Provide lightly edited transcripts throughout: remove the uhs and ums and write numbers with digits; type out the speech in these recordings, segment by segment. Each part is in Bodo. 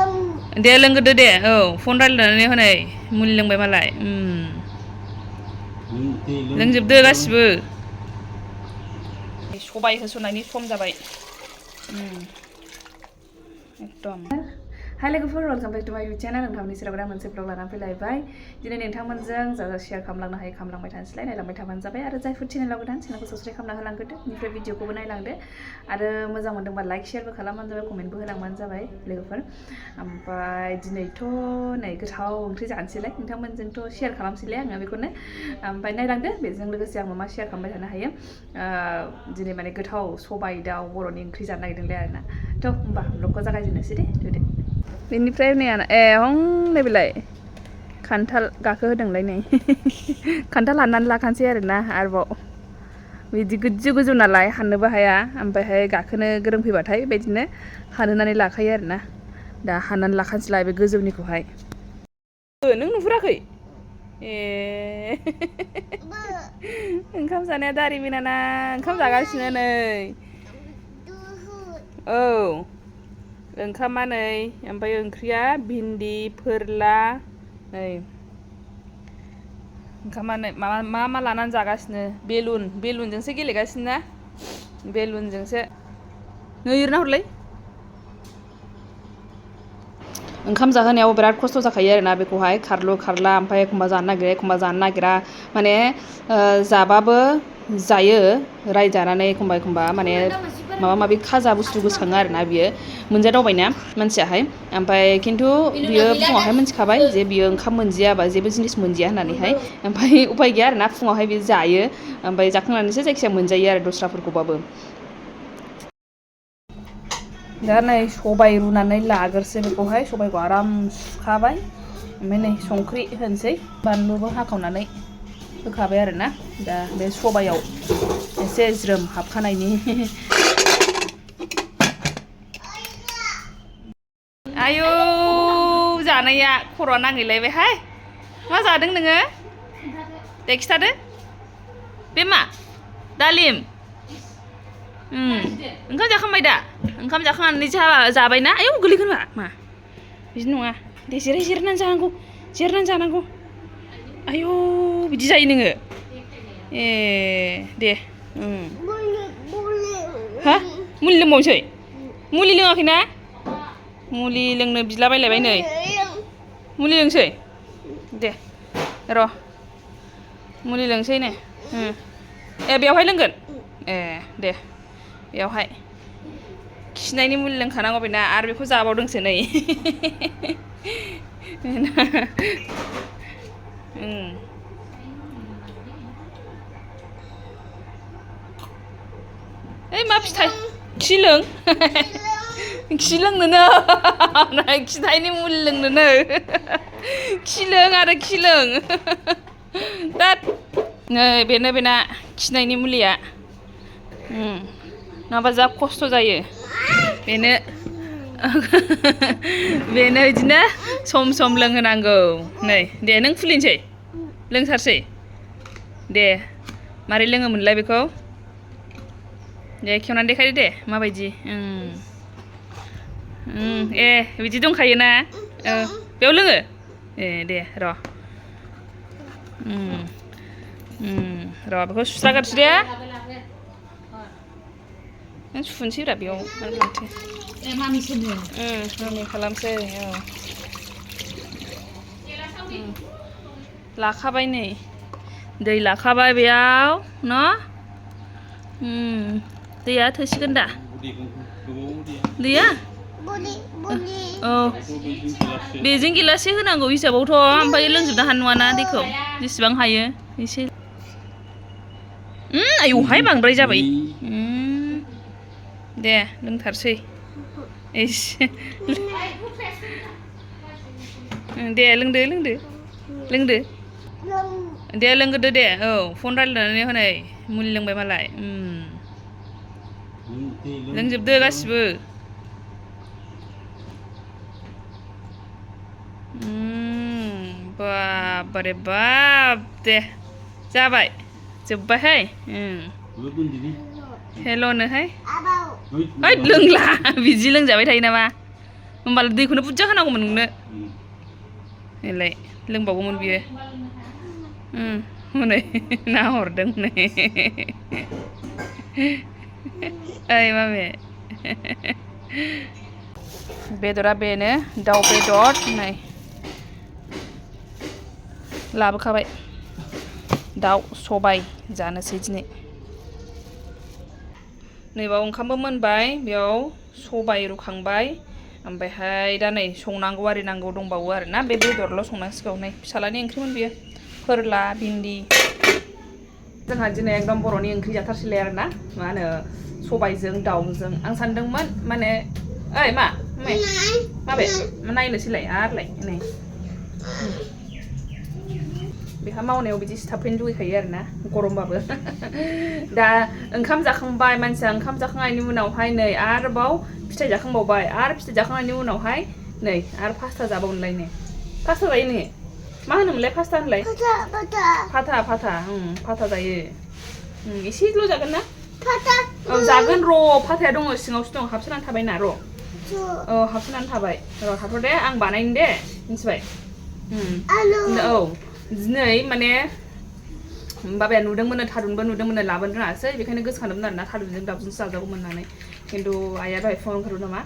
दे लोंग्रोदो दे औ फन रायज्लायनानै हनै मुलि लोंबाय मालाय लोंजोबदो गासिबो सबाय होसननायनि सम जाबाय एकदम हाय लोगोफोर वेलकाम बेक टु माय इउटुब चेनेल नोंथांमोननि सेराव आं मोनसे ब्लग लानानै फैलायबाय दिनै नोंथांमोनजों जा शेयार खालामलांनो हायो खालामलांबाय थानोसैलाय नायलांबाय थाबानो जाबाय आरो जायफोर चेनेलाव गोदान चेनेलखौ साबस्क्राइब खालामना होलांग्रोदो बेनिफ्राय भिडिअखौबो नायलांदो आरो मोजां मोनदोंबा लाइक शेयारबो खालामबानो जाबाय कमेन्टबो होलांबानो जाबाय लोगोफोर ओमफ्राय दिनैथ' नै गोथाव ओंख्रि जानोसैलाय नोंथांमोनजोंथ' शेयार खालामसैलाय आङो बेखौनो ओमफ्राय नायलांदो बेजों लोगोसे आं मा शेयार खालामबाय थानो हायो दिनै माने गोथाव सबाय दाउ बर'नि ओंख्रि जानो नागिरदोंलाय आरोना थ' होमबा ब्लगखौ जागायजेननोसै दे दे बेनिफ्राय नै हं नै बेलाय खान्थाल गाखो होदोंलाय नै खान्थाल हाननानै लाखानोसै आरोना आरोबाव बिदि गोजौ गोजौ नालाय हाननोबो हाया ओमफ्रायहाय गाखोनो गोरों फैबाथाय बेबायदिनो हानहोनानै लाखायो आरोना दा हाननानै लाखानोसैलाय बे गोजौनिखौहाय नों नुहुराखै ए ओंखाम जानाया दारिमिनाना ओंखाम जागासिनो नै औ ओंखामा नै ओमफ्राय ओंख्रिया भिन्दि फोरला नै ओंखामा नै मा लानानै जागासिनो बेलुनजोंसो गेलेगासिनो ना बेलुनजोंसो नै एरना हरलाय ओंखाम जाहोनायाव बिराद खस्थ' जाखायो आरोना बेखौहाय खारलु खारला ओमफ्राय एखमबा जानो नागिरा एखमबा जानो नागिरा माने जाबाबो जायो रायजानानै एखमबा एखमबा माने माबा माबि खाजा बुस्थु गोसोखाङो आरोना बियो मोनजादावबायना मानसियाहाय ओमफ्राय खिन्थु बियो फुङावहाय मिथिखाबाय जे बियो ओंखाम मोनजायाबा जेबो जिनिस मोनजाया होननानैहाय ओमफ्राय उफाय गैया आरोना फुङावहाय बियो जायो ओमफ्राय जाखांनानैसो जायखिजाया मोनजायो आरो दस्राफोरखौबाबो दा नै सबाय रुनानै लाग्रोसै बेखौहाय सबायखौ आराम सुखाबाय ओमफ्राय नै संख्रि होनोसै बानलुबो हाखावनानै होखाबाय आरोना दा बे सबायाव एसे ज्रोम हाबखानायनि आयौ जानाया खर'आ नांहैलायबायहाय मा जादों नोङो दे खिथादो बे मा दालिम ओंखाम जाखांबाय दा ओंखाम जाखांनानै जाबायना आयौ गोलैगोन मा बिदि नङा दे जिरायनानै जानांगौ आयौ बिदि जायो नोङो ए दे हा मुलि लोंबावनोसै मुलि लोङाखैना मुलि लोंनो बिलाबायलायबाय नै मुलि लोंसै दे र' मुलि लोंसै नो ए बेवहाय लोंगोन ए दे बेयावहाय खिनायनि मुलि लोंखानांगौ बेना आरो बेखौ जाबावदोंसो नै ओइ मा फिथाइ खि लोंनोनो खिनायनि मुलि लोंनोनो खि लों आरो खि लों दा नै बेना खिनायनि मुलिया नङाबा जा खस्थ' जायो बेनो बिदिनो सम लोंहोनांगौ नै दे नों खुलिनोसै लोंथारसै दे मारै लोङोमोनलाय बेखौ दे खेवनानै देखायदो दे माबायदि ए बिदि दंखायोना बेयाव लोङो ए दे र' बेखौ सुस्रागारसै दे नों सुनोसैब्रा बेयाव माथो मामि खालामसै औ लाखाबाय नै दै लाखाबाय बेयाव न' दैया थोसिगोन दा दैया औ बेजों गिलाससे होनांगौ हिसाबावथ' ओमफ्राय लोंजोबनो हानाय नङाना दैखौ जेसेबां हायो एसे आयौहाय बांद्राय जाबाय दे लोंथारसै एसे दे लोंदो दे लोंग्रोदो दे औ फन रायज्लायनानै हनै मुलि लोंबाय मालाय लोंजोबदो गासिबो बाबारे बाब दे जाबाय जोब्बायहाय हेल'नोहाय ओइ लोंला बिदि लोंजाबाय थायो नामा होमबालाय दैखौनो बुरजा होनांगौमोन नोंनो नैलाय लोंबावगौमोन बियो हनै नाहरदों नै ओइ मामे बेदरा बेनो दाउ बेदर नै लाबोखाबाय दाउ सबाय जानोसै दिनै नैबाव ओंखामबो मोनबाय बेयाव सबाय रुखांबाय ओमफ्रायहाय दा नै संनांगौ आरिनांगौ दंबावो आरोना बे बेदरल' संनांसिगौ नै फिसालानि ओंख्रिमोन बियो फोरला भिन्दि जोंहा दिनै एकदम बर'नि ओंख्रि जाथारसैलाय आरोना मा होनो सबायजों दाउजों आं सानदोंमोन माने ओइ मा माबे नायनोसैलाय आरोलाय नै बेहा मावनायाव बिदि सिथाबफैनो लुगैखायो आरोना गरमबाबो दा ओंखाम जाखांबाय मानसिया ओंखाम जाखांनायनि उनावहाय नै आरोबाव फिथाइ जाखांबावबाय आरो फिथाइ जाखांनायनि उनावहाय नै आरो पास्ता जाबावनोलाय नै पास्ता जायो नोङो मा होनोमोनलाय पास्ता होनलाय फाथा फाथा जायो एसेल' जागोन ना औ जागोन र' फाथाया दङ सिङावसो दं हाबसोनानै थाबायना र' औ हाबसोनानै थाबाय र' थाथ' दे आं बानायनो दे मिथिबाय औ दिनै माने बाबाया नुदोंमोन थारुनबो नुदोंमोन लाबोनो रोङासै बेखायनो गोसोखांदोंमोन आरोना थारुनजों दाउजोंसो जाजागौमोन होननानै खिन्थु आइया दहाय फन खालामदों नामा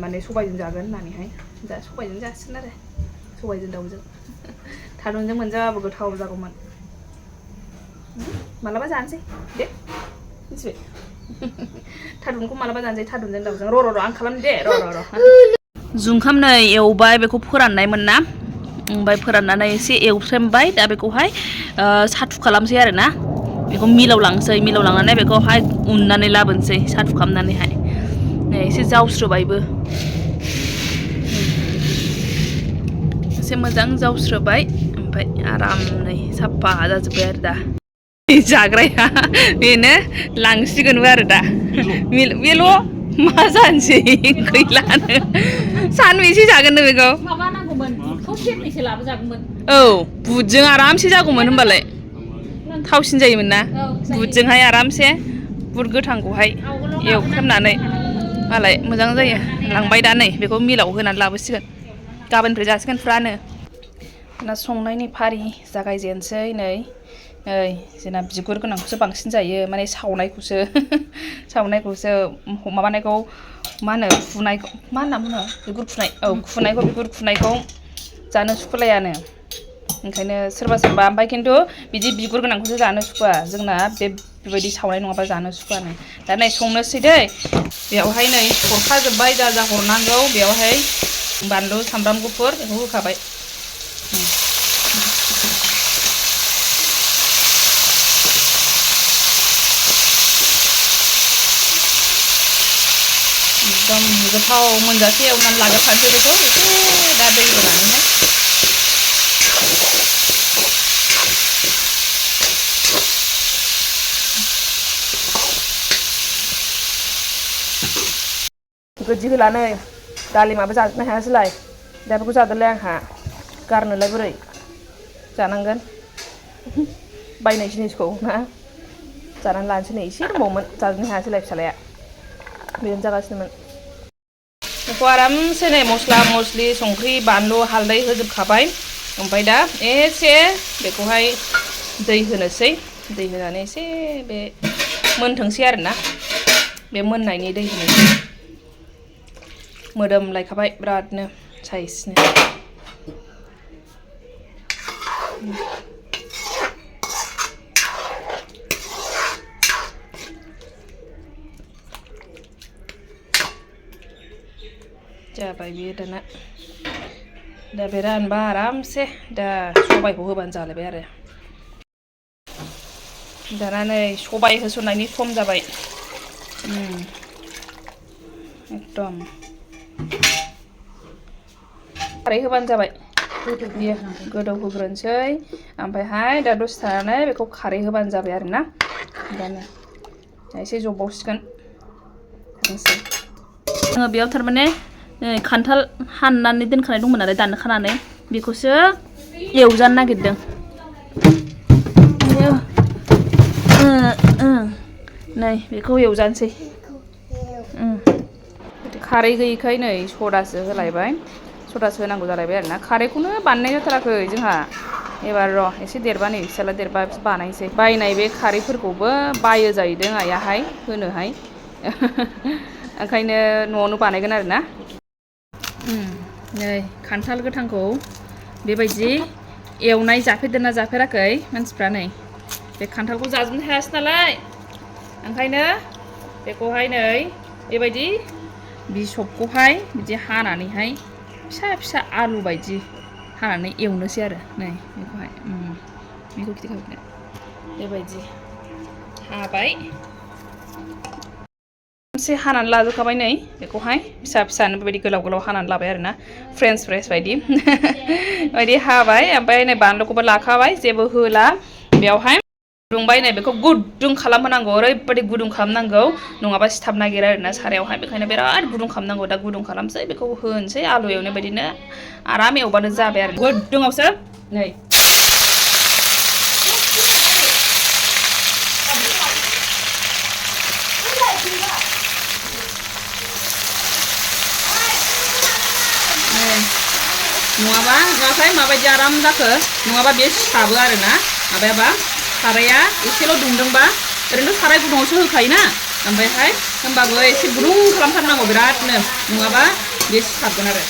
माने सबायजों जागोन होननानैहाय दा सबायजों जासिगोन आरो सबायजों दाउजों थारुनजों मोनजाबाबो गोथाव जागौमोन मालाबा जानोसै दे मिथिबाय थारुनखौ मालाबा जानोसै थारुनजों दाउजों र' आं खालामनो दे र' जुंखाम नै एवबाय बेखौ फोराननायमोन ना ओमफ्राय फोराननानै एसे एवफ्रेमबाय दा बेखौहाय साथु खालामसै आरोना बेखौ मिलाव लांनानै बेखौहाय उननानै लाबोनोसै साथु खालामनानैहाय नै एसे जावस्रोबायबो एसे मोजां जावस्रोबाय ओमफ्राय आरामै साफा जाजोब्बाय आरो दा जाग्राया बेनो लांसिगोनबो आरो दा बेल' मा जानोसै गैलानो सानबेसे जागोन नों बेखौ माबा नांगौमोन बुटखौ सेरनैसो लाबोजागौमोन औ बुटजों आरामसे जागौमोन होनबालाय थावसिन जायोमोन ना बुटजोंहाय आरामसे बुट गोथांखौहाय एवख्रेमनानै मालाय मोजां जायो लांबाय दा नै बेखौ मिलाव होनानै लाबोसिगोन गाबोननिफ्राय जासिगोन फुरानो ना संनायनि फारि जागायजेनसै नै ओइ जोंना बिगुर गोनांखौसो बांसिन जायो माने सावनायखौसो माबानायखौ मा होनो खुनायखौ मा होनना बुङो बिगुर खुनाय औ बिगुर खुनायखौ जानो सुखुलायानो ओंखायनो सोरबा ओमफ्राय खिन्थु बिदि बिगुर गोनांखौसो जानो सुखुवा जोंना बेबायदि सावनाय नङाबा जानो सुखुवानो दा नै संनोसै दै बेयावहाय नै हरखाजोब्बाय जा हरनांगौ बेयावहाय बानलु सामब्राम गुफुर बेखौ होखाबाय एकदम गोथाव मोनजासे एवनानै लाग्रोखानोसै बेखौ एसे दा दै होनानैहाय गोदि होलानै दालिमाबो जाजोबनो हायासैलाय दा बेखौ जादोलाय आंहा गारनोलाय बोरै जानांगोन बायनाय जिनिसखौ ना जानानै लानोसै नै एसे दंबावोमोन जाजोबनो हायासैलाय फिसालाया बेनो जागासिनोमोन बेखौ आरामसे नै मस्ला मस्लि संख्रि बानलु हालदै होजोबखाबाय ओमफ्राय दा एसे बेखौहाय दै होनोसै दै होनानै एसे बे मोनथोंसै आरोना बे मोननायनि दै होनोसै मोदोमलायखाबाय बिरादनो साइसनो जाबाय बियो दाना दा बे रानबा आरामसे दा सबायखौ होबानो जालायबाय आरो दाना नै सबाय होसननायनि सम जाबाय एकदम खारै होबानो जाबाय बियो गोदौ होग्रोनोसै ओमफ्रायहाय दा दसे थानानै बेखौ खारै होबानो जाबाय आरोना दानो एसे जबावसिगोन आङो बेयाव थारमाने खान्थाल हाननानै दोनखानाय दंमोन नालाय दाननो खानानै बेखौसो एवजानो नागिरदों नै बेखौ एवजानोसै खारै गैयैखाय नै सदासो होलायबाय सदासो होनांगौ जालायबाय आरोना खारैखौनो बानायनाय जाथाराखै जोंहा एबार र' एसे देरबा नै फिसाला देरबा बानायसै बायनाय बे खारैफोरखौबो बायो जाहैदों आइयाहाय होनोहाय ओंखायनो न'आवनो बानायगोन आरोना नै खान्थाल गोथांखौ बेबायदि एवनाय जाफेरदोंना जाफेराखै मानसिफ्रा नै बे खान्थालखौ जाजोबनो हायासै नालाय ओंखायनो बेखौहाय नै बेबायदि बिसबखौहाय बिदि हानानैहाय फिसा फिसा आलु बायदि हानानै एवनोसै आरो नै बेखौहाय बेखौ खिथिखाबाय बेबायदि हाबाय एसे हानानै लाजोबखाबाय नै बेखौहाय फिसा फिसानो बेबायदि गोलाव गोलाव हानानै लाबाय आरोना फ्रेन्स बायदि बायदि हाबाय ओमफ्राय नै बानलुखौबो लाखाबाय जेबो होला बेयावहाय दुंबाय नै बेखौ गुदुं खालामहोनांगौ ओरैबायदि गुदुं खालामनांगौ नङाबा सिथाब नागिरा आरोना सारायावहाय बेखायनो बिराद गुदुं खालामनांगौ दा गुदुं खालामसै बेखौ होनोसै आलु एवनाय बायदिनो आराम एवबानो जाबाय आरो गुदुङावसो नै नङाबा नुवाखै माबायदि आराम जाखो नङाबा बे सिथाबो आरोना माबायाबा साराया एसेल' दुंदोंबा ओरैनो साराय गुदुङावसो होखायोना ओमफ्रायहाय होमबाबो एसे गुदुं खालामथारनांगौ बिरादनो नङाबा बे सिथाबगोन आरो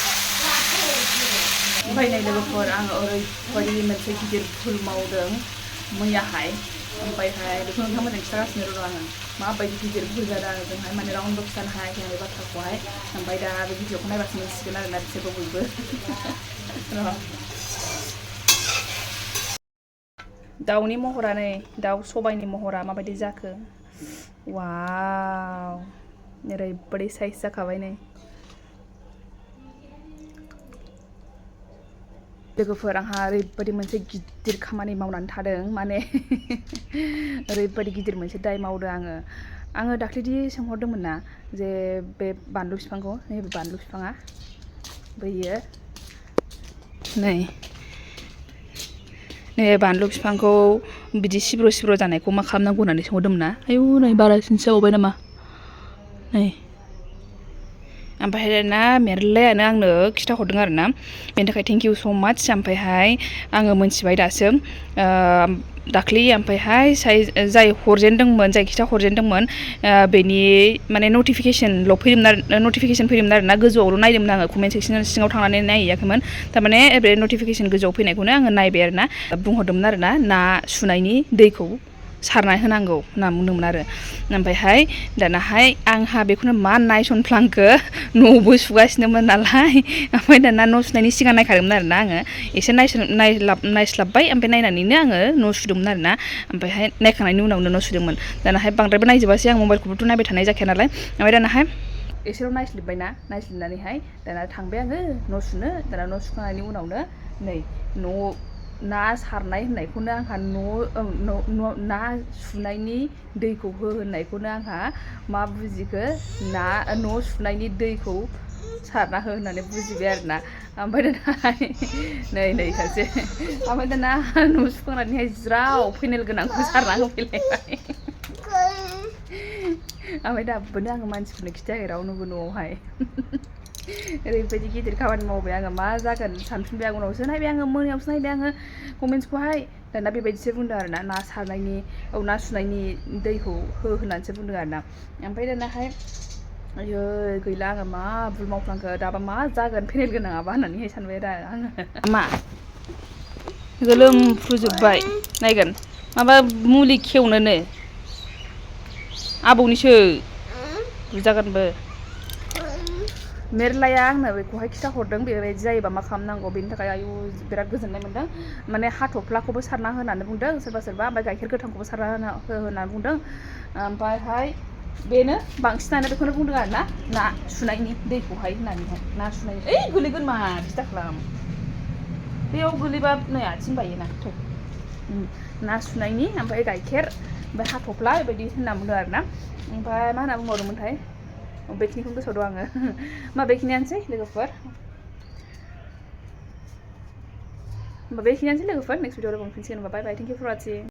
ओमफ्राय नै लोगोफोर आङो ओरैबायदि मोनसे गिदिर भुल मावदों मैयाहाय ओमफ्रायहाय बेखौ नोंथांमोनजों खिन्थागासिनो र' आङो माबायदि गिदिर भुल जादों आङो जोंहाय माने रावनोबो खिन्थानो हायाखै आं बे बाथ्राखौहाय ओमफ्राय दा बे भिडिअखौ नायबासो मोनसिगोन आरोना बिसोरबो बयबो दाउनि महरा नै दाउ सबायनि महरा माबायदि जाखो वाव ओरैबायदि साइज जाखाबाय नै लोगोफोर आंहा ओरैबायदि मोनसे गिदिर खामानि मावनानै थादों माने ओरैबायदि गिदिर मोनसे दाय मावदों आङो दाख्लैदि सोंहरदोंमोन ना जे बे बानलु बिफांखौ नैबे बानलु बिफाङा बैयो नै बानलु बिफांखौ बिदि सिब्र' सिब्र' जानायखौ मा खालामनांगौ होननानै सोंहरदोंमोन ना आयौ नै बारासिनसो जाबावबाय नामा नै ओमफ्राय दाना मेरलायानो आंनो खिथाहरदों आरोना बेनि थाखाय थेंक इउ स' माच ओमफ्रायहाय आङो मोनथिबाय दासो दाख्लि ओमफ्रायहाय जाय हरजेनदोंमोन जाय खिथा हरजेनदोंमोन बेनि माने नटिफिकेसनल' फैदोंमोन आरोना गोजौआवल' नायदोंमोन आङो कमेन्ट सेक्सन सिङाव थांनानै नायहैयाखैमोन थारमाने बे नटिफिकेसन गोजौआव फैनायखौनो आङो नायबाय आरोना बुंहरदोंमोन आरोना ना सुनायनि दैखौ सारना होनांगौ होनना बुंदोंमोन आरो ओमफ्रायहाय दानाहाय आंहा बेखौनो मा नायसनफ्लांखो न'बो सुगासिनोमोन नालाय ओमफ्राय दाना न' सुनायनि सिगां नायखादोंमोन आरोना आङो एसे नायस्लाबबाय ओमफ्राय नायनानैनो आङो न' सुदोंमोन आरोना ओमफ्रायहाय नायखांनायनि उनावनो न' सुदोंमोन दानाहाय बांद्रायबो नायजोबासै आं मबाइलखौबोथ' नायबाय थानाय जाखाया नालाय ओमफ्राय दानाहाय एसेल' नायस्लिबनानैहाय दाना थांबाय आङो न' सुनो दाना न' सुखांनायनि उनावनो नै न' ना सारनाय होननायखौनो आंहा ना सुनायनि दैखौ होननायखौनो आंहा मा बुजिखो न' सुनायनि दैखौ सारना हो होननानै बुजिबाय आरोना ओमफ्राय दानाहाय नै सासे ओमफ्राय दाना न' सुखांनानैहाय ज्राव फेनेल गोनांखौ सारना होफैलायबाय ओमफ्राय दाबोनो आङो मानसिफोरनो खिथायाखै रावनोबो न'आवहाय ओरैबायदि गिदिर खामानि मावबाय आङो मा जागोन सानफिनबाय आं उनावसो नायबाय आङो मोनायावसो नायबाय आङो कमेन्ट्सखौहाय दाना बेबायदिसो बुंदों आरोना ना सारनायनि ना सुनायनि दैखौ हो होननानैसो बुंदों आरोना ओमफ्राय दानाहाय आयो गैला आङो मा भुल मावफ्लांखो दाबा मा जागोन फेनेल गोनाङाबा होननानैहाय सानबाय आरो आङो मा गोलोमफ्रुजोब्बाय नायगोन माबा मुलि खेवनोनो आबौनिसो बुजागोनबो मेरलाया आंनो बेखौहाय खिथाहरदों बेबायदि जायोबा मा खालामनांगौ बेनि थाखाय आयु बिराद गोजोननाय मोन्दों माने हाथ'फ्लाखौबो सारना होनानै बुंदों सोरबा ओमफ्राय गाइखेर गोथांखौबो सारना होनानै बुंदों ओमफ्रायहाय बेनो बांसिनानो बेखौनो बुंदों आरो ना सुनायनि दैखौहाय होननानैहाय ना सुनायनि ओइ गोलैगोन मा बिदा खालाम बेयाव गोलैबा नै आथिं बायोना ना सुनायनि ओमफ्राय गाइखेर ओमफ्राय हाथ'फ्ला बेबायदि होनना बुंदों आरोना ओमफ्राय मा होनना बुंबावदोंमोनथाय बेखिनिखौनो गोसोआव दं आङो होमबा बेखिनियानोसै लोगोफोर नेक्स्ट भिडिअआव लोगो मोनफिनसिगोन होमबा बाय बाय थेंक इउ फर वाचिं